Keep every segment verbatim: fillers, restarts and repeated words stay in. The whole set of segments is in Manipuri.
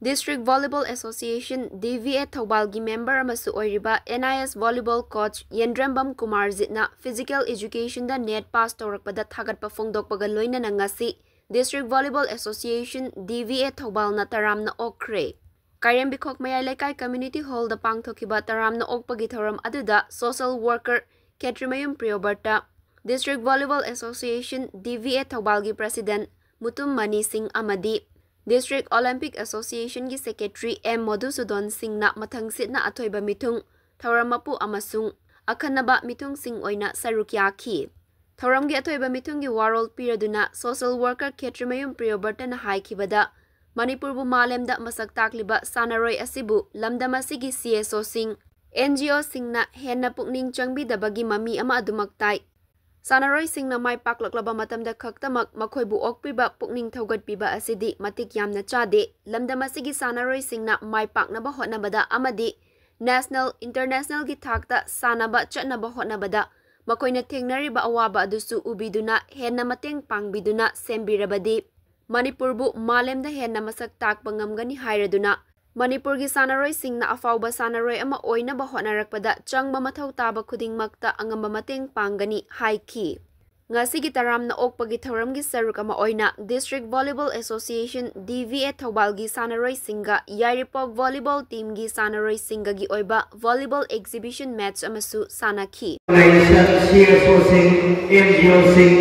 District Volleyball Association, D V A, ꯊꯧꯕꯥꯜꯒꯤ member ꯑꯃꯁꯨ ꯑꯣꯏꯔꯤꯕ N I S volleyball coach ꯌꯦꯟꯗ꯭ꯔꯦꯝꯕꯝ ꯀꯨꯃꯥꯔꯖꯤꯠꯅ physical educationꯗ NET pass ꯇꯧꯔꯛꯄꯗ ꯊꯥꯒꯠꯄ ꯐꯣꯡꯗꯣꯛꯄꯒ ꯂꯣꯏꯅꯅ ꯉꯁꯤ District Volleyball Association, D V A, ꯊꯧꯕꯥꯜꯅ ꯇꯔꯥꯝꯅ ꯑꯣꯛꯈ꯭ꯔꯦ꯫ ꯀꯥꯏꯔꯦꯝꯕꯤꯈꯣꯛ ꯃꯌꯥꯏ ꯂꯩꯀꯥꯏ community hallꯗ ꯄꯥꯡꯊꯣꯛꯈꯤꯕ ꯇꯔꯥꯝꯅ ꯑꯣꯛꯄꯒꯤ ꯊꯧꯔꯝ ꯑꯗꯨꯗ social worker Khetrimayum Priyobrata, District Volleyball Association, D V A, ꯊꯧꯕꯥꯜꯒꯤ president ꯃꯨꯇꯨꯝ ꯃꯅꯤ ꯁꯤꯡ ꯑꯃꯗꯤ District Olympic Associationꯒꯤ secretary M ꯃꯣꯙꯨꯁꯨꯗꯣꯟ ꯁꯤꯡꯅ ꯃꯊꯪꯁꯤꯠꯅ ꯑꯊꯣꯏꯕ ꯃꯤꯊꯨꯡ, ꯊꯧꯔꯝ ꯃꯄꯨ ꯑꯃꯁꯨꯡ ꯑꯈꯟꯅꯕ ꯃꯤꯊꯨꯡꯁꯤꯡ ꯑꯣꯏꯅ ꯁꯔꯨꯛ ꯌꯥꯈꯤ꯫ ꯊꯧꯔꯝꯒꯤ ꯑꯊꯣꯏꯕ ꯃꯤꯊꯨꯡꯒꯤ ꯋꯥꯔꯣꯜ ꯄꯤꯔꯗꯨꯅ social worker ꯈꯦꯇ꯭ꯔꯤꯃꯌꯨꯝ ꯄ꯭ꯔꯤꯌꯣꯕꯔꯇꯅ ꯍꯥꯏꯈꯤꯕꯗ, ꯃꯅꯤꯄꯨꯔꯕꯨ ꯃꯥꯂꯦꯝꯗ ꯃꯁꯛ ꯇꯥꯛꯂꯤꯕ ꯁꯥꯟꯅꯔꯣꯏ ꯑꯁꯤꯕꯨ ꯂꯝꯗꯝ ꯑꯁꯤꯒꯤ C S Oꯁꯤꯡ, N G Oꯁꯤꯡꯅ ꯍꯦꯟꯅ ꯄꯨꯛꯅꯤꯡ ꯆꯪꯕꯤꯗꯕꯒꯤ ꯃꯃꯤ ꯑꯃ ꯑꯗꯨꯃꯛ ꯇꯥꯏ꯫ ꯁꯥꯟꯅꯔꯣꯏꯁꯤꯡꯅ ꯃꯥꯏ ꯄꯥꯛꯂꯛꯂꯕ ꯃꯇꯝꯗ ꯈꯛꯇꯃꯛ ꯃꯈꯣꯏꯕꯨ ꯑꯣꯛꯄꯤꯕ, ꯄꯨꯛꯅꯤꯡ ꯊꯧꯒꯠꯄꯤꯕ ꯑꯁꯤꯗꯤ ꯃꯇꯤꯛ ꯌꯥꯝꯅ ꯆꯥꯗꯦ꯫ ꯂꯝꯗꯝ ꯑꯁꯤꯒꯤ ꯁꯥꯟꯅꯔꯣꯏꯁꯤꯡꯅ ꯃꯥꯏ ꯄꯥꯛꯅꯕ ꯍꯣꯠꯅꯕꯗ ꯑꯃꯗꯤ national, internationalꯒꯤ ꯊꯥꯛꯇ ꯁꯥꯟꯅꯕ ꯆꯠꯅꯕ ꯍꯣꯠꯅꯕꯗ ꯃꯈꯣꯏꯅ ꯊꯦꯡꯅꯔꯤꯕ ꯑꯋꯥꯕ ꯑꯗꯨꯁꯨ ꯎꯕꯤꯗꯨꯅ ꯍꯦꯟꯅ ꯃꯇꯦꯡ ꯄꯥꯡꯕꯤꯗꯨꯅ ꯁꯦꯝꯕꯤꯔꯕꯗꯤ ꯃꯅꯤꯄꯨꯔꯕꯨ ꯃꯥꯂꯦꯝꯗ ꯍꯦꯟꯅ ꯃꯁꯛ ꯇꯥꯛꯄ ꯉꯝꯒꯅꯤ ꯍꯥꯏꯔꯗꯨꯅ, ꯃꯅꯤꯄꯨꯔꯒꯤ ꯁꯥꯟꯅꯔꯣꯏꯁꯤꯡꯅ ꯑꯐꯥꯎꯕ ꯁꯥꯟꯅꯔꯣꯏ ꯑꯃ ꯑꯣꯏꯅꯕ ꯍꯣꯠꯅꯔꯛꯄꯗ ꯆꯪꯕ ꯃꯊꯧ ꯇꯥꯕ ꯈꯨꯗꯤꯡꯃꯛꯇ ꯑꯉꯝꯕ ꯃꯇꯦꯡ ꯄꯥꯡꯒꯅꯤ ꯍꯥꯏꯈꯤ꯫ ꯉꯁꯤꯒꯤ ꯇꯔꯥꯝꯅ ꯑꯣꯛꯄꯒꯤ ꯊꯧꯔꯝꯒꯤ ꯁꯔꯨꯛ ꯑꯃ ꯑꯣꯏꯅ District Volleyball Association, D V A, ꯊꯧꯕꯥꯜꯒꯤ ꯁꯥꯟꯅꯔꯣꯏꯁꯤꯡꯒ Yairipok volleyball teamꯒꯤ ꯁꯥꯟꯅꯔꯣꯏꯁꯤꯡꯒꯒꯤ ꯑꯣꯏꯕ volleyball exhibition match ꯑꯃꯁꯨ ꯁꯥꯟꯅꯈꯤ꯫ Organization, C S Oꯁꯤꯡ, N G Oꯁꯤꯡ,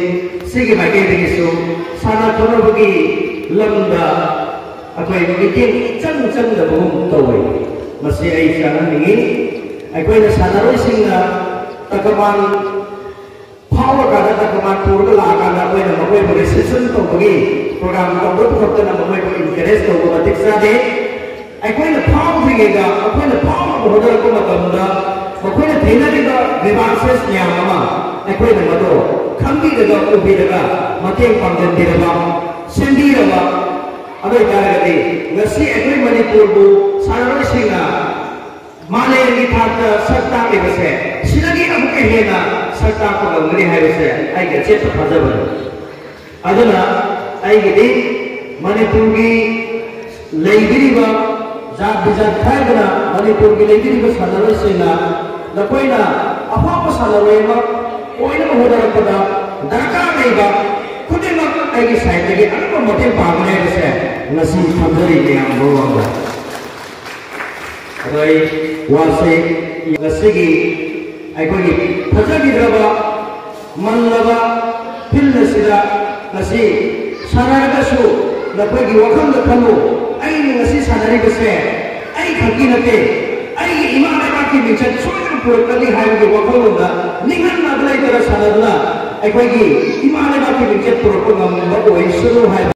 ꯁꯤꯒꯤ ꯃꯥꯏꯀꯩꯗꯒꯤꯁꯨ ꯁꯥꯟꯅ ꯈꯣꯠꯅꯕꯒꯤ ꯂꯝꯗ ꯑꯩꯈꯣꯏ ꯃꯤꯠꯌꯦꯡ ꯏꯆꯪ ꯆꯪꯗꯕꯒꯨꯝ ꯇꯧꯋꯤ꯫ ꯃꯁꯤ ꯑꯩ ꯆꯥꯟꯅꯅꯤꯡꯉꯤ꯫ ꯑꯩꯈꯣꯏꯅ ꯁꯥꯟꯅꯔꯣꯏꯁꯤꯡꯅ ꯇꯀꯃꯥꯟ ꯐꯥꯎꯔꯀꯥꯟꯗ, ꯇꯀꯃꯥꯟ ꯄꯨꯔꯒ ꯂꯥꯛꯑꯀꯥꯟꯗ ꯑꯩꯈꯣꯏꯅ ꯃꯈꯣꯏꯕꯨ reception ꯇꯧꯕꯒꯤ program ꯇꯧꯕ ꯈꯛꯇꯅ ꯃꯈꯣꯏꯕꯨ encourage ꯇꯧꯕ ꯃꯇꯤꯛ ꯆꯥꯗꯦ꯫ ꯑꯩꯈꯣꯏꯅ ꯐꯥꯎꯗ꯭ꯔꯤꯉꯩꯗ, ꯑꯩꯈꯣꯏꯅ ꯐꯥꯎꯅꯕ ꯍꯣꯠꯅꯔꯛꯄ ꯃꯇꯝꯗ ꯃꯈꯣꯏꯅ ꯊꯦꯡꯅꯔꯤꯕ grievances ꯃꯌꯥꯝ ꯑꯃ ꯑꯩꯈꯣꯏꯅ ꯃꯗꯨ ꯈꯪꯕꯤꯔꯒ, ꯎꯕꯤꯔꯒ, ꯃꯇꯦꯡ ꯄꯥꯡꯁꯤꯟꯕꯤꯔꯕ, ꯁꯦꯝꯕꯤꯔꯕ, ꯑꯗꯨ ꯑꯣꯏꯇꯥꯔꯒꯗꯤ ꯉꯁꯤ ꯑꯩꯈꯣꯏ ꯃꯅꯤꯄꯨꯔꯕꯨ ꯁꯥꯟꯅꯔꯣꯏꯁꯤꯡꯅ ꯃꯥꯂꯦꯝꯒꯤ ꯊꯥꯛꯇ ꯁꯛ ꯇꯥꯛꯂꯤꯕꯁꯦ ꯁꯤꯗꯒꯤ ꯑꯃꯨꯛꯀ ꯍꯦꯟꯅ ꯁꯛ ꯇꯥꯛꯄ ꯉꯝꯒꯅꯤ ꯍꯥꯏꯕꯁꯦ ꯑꯩꯒꯤ ꯑꯆꯦꯠꯄ ꯊꯥꯖꯕꯅꯤ꯫ ꯑꯗꯨꯅ ꯑꯩꯒꯤꯗꯤ ꯃꯅꯤꯄꯨꯔꯒꯤ ꯂꯩꯕꯤꯔꯤꯕ ꯖꯥꯠ ꯕꯤꯖꯥꯠ ꯈꯥꯏꯗꯅ ꯃꯅꯤꯄꯨꯔꯒꯤ ꯂꯩꯕꯤꯔꯤꯕ ꯁꯥꯟꯅꯔꯣꯏꯁꯤꯡꯅ ꯅꯈꯣꯏꯅ ꯑꯐꯥꯎꯕ ꯁꯥꯟꯅꯔꯣꯏ ꯑꯃ ꯑꯣꯏꯅꯕ ꯍꯣꯠꯅꯔꯛꯄꯗ ꯗꯔꯀꯥꯔ ꯂꯩꯕ ꯈꯨꯗꯤꯡꯃꯛ ꯑꯩꯒꯤ ꯁꯥꯏꯠꯇꯒꯤ ꯑꯉꯝꯕ ꯃꯇꯦꯡ ꯄꯥꯡꯒꯅꯤ ꯍꯥꯏꯕꯁꯦ ꯉꯁꯤ ꯊꯝꯖꯔꯤ ꯃꯌꯥꯝ ꯃꯃꯥꯡꯗ꯫ ꯑꯗꯣ ꯑꯩ ꯋꯥꯁꯦ ꯉꯁꯤꯒꯤ ꯑꯩꯈꯣꯏꯒꯤ ꯐꯖꯈꯤꯗ꯭ꯔꯕ ꯃꯜꯂꯕ ꯐꯤꯜ ꯑꯁꯤꯗ ꯉꯁꯤ ꯁꯥꯟꯅꯔꯒꯁꯨ ꯅꯈꯣꯏꯒꯤ ꯋꯥꯈꯜꯗ ꯈꯜꯂꯨ, ꯑꯩꯅ ꯉꯁꯤ ꯁꯥꯟꯅꯔꯤꯕꯁꯦ ꯑꯩ ꯈꯛꯀꯤ ꯅꯠꯇꯦ, ꯑꯩꯒꯤ ꯏꯃꯥ ꯂꯩꯕꯥꯛꯀꯤ ꯃꯤꯡꯆꯠ ꯁꯣꯏꯗꯅ ꯄꯨꯔꯛꯀꯅꯤ ꯍꯥꯏꯕꯒꯤ ꯋꯥꯈꯜꯂꯣꯟꯗ ꯅꯤꯡꯍꯟꯅꯕ ꯂꯩꯇꯅ ꯁꯥꯟꯅꯗꯨꯅ ꯑꯩꯈꯣꯏꯒꯤ ꯏꯃꯥ ꯂꯩꯕꯥꯛꯀꯤ ꯃꯤꯡꯆꯠ ꯄꯨꯔꯛꯄ ꯉꯝꯕ ꯑꯣꯏꯁꯅꯨ ꯍꯥꯏꯕ